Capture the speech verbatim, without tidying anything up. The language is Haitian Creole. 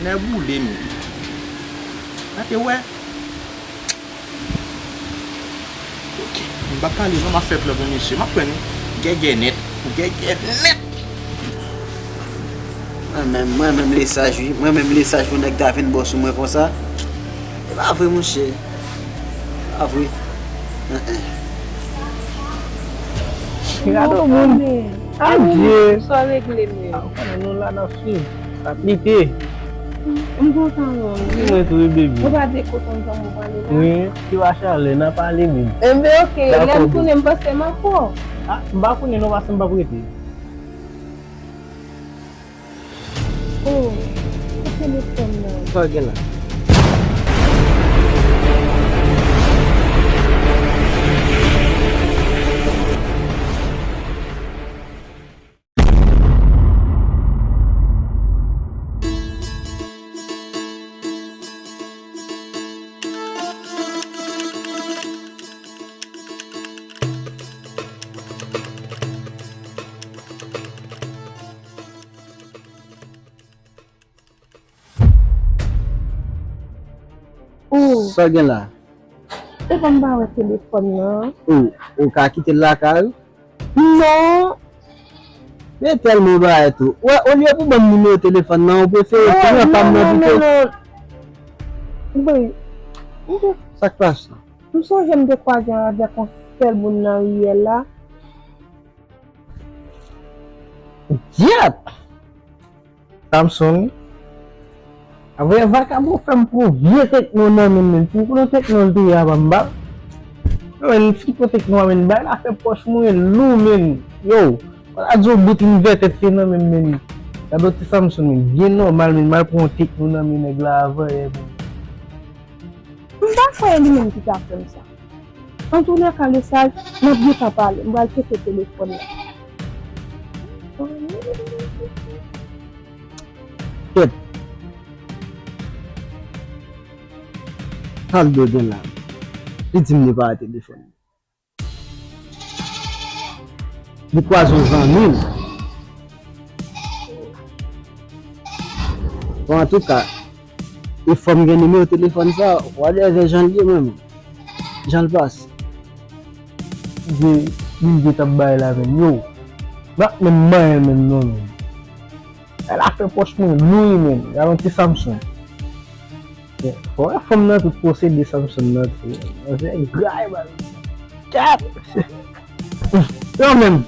Nè boule m. Gade wè. Ok. M pa pale non, m ap fè plan pou misye. M ap pran nou. Gègè nèt. Gègè nèt. Mwen menm, mwen menm lesaj wi. Mwen menm lesaj pou nèg ta vin bò sou mwen konsa. E pa vre monchè. Pa vre. Gade yon moun. Adye. Sa w regle menm? Ah, ou konnen nou la n ap swiv. Sa plite. M kontan wè w. Wi, mwen tou wi, baby. Ou pa de kote m janm ou pale la? Wi, ki va chalè, n a pale menm. Enben, ok, lè m tounen, m panse m ap wè w. Ah, m pa konnen non, paske m p ap rete. Oh, se telefòn nan. Sa w gen la? Sa w gen la? Epa m pa wè telefòn nan. Ou, ou ka kite l lakay ou? Non. Men tèlman bagay tou. Wè, olye pou ban m nimewo telefòn nan, ou prefere pran pa m nan pito. Non, non, non. Sa k pase? M sonje m te kwaze avèk yon sèl moun nan riyèl la. Dyab! Samson, wi. Avè vakabon fè m pran vye tekno nan men l, menm. Pou konnen tekno l te ye a, pa m ba l. Menm, si pou tekno a, menm, bay la fè pòch mwen lou, menm. Yo, wala di yon bout invètè te nan men m, menm. Gade yon ti Samson, menm, byen nòmal, menm, m al pran yon tekno nan men nèg la avan yè, menm. M pa kwè e li menm ki ta fè m sa. Antoulèka, lesaj, n ap gentan pale. M pral tcheke telefòn nan. Kèt. Sa l dwe gen la? Li di m li pa wè telefòn. Li kwaze yon zanmi l. Bon, antouka, e fò m gen nimewo telefòn sa, whatever jan l ye, mwen menm. Jan l pase. Byen, byen, byen t ap bay la, menm. Yo, m ap menm manyen l menm non, menm. L a fè pòch mwen lou wi, menm. Gade yon ti Samson. Fò wè fanm nan tout posede Samson nan tou. Manzè gray, bal. Tchap! Yo menm.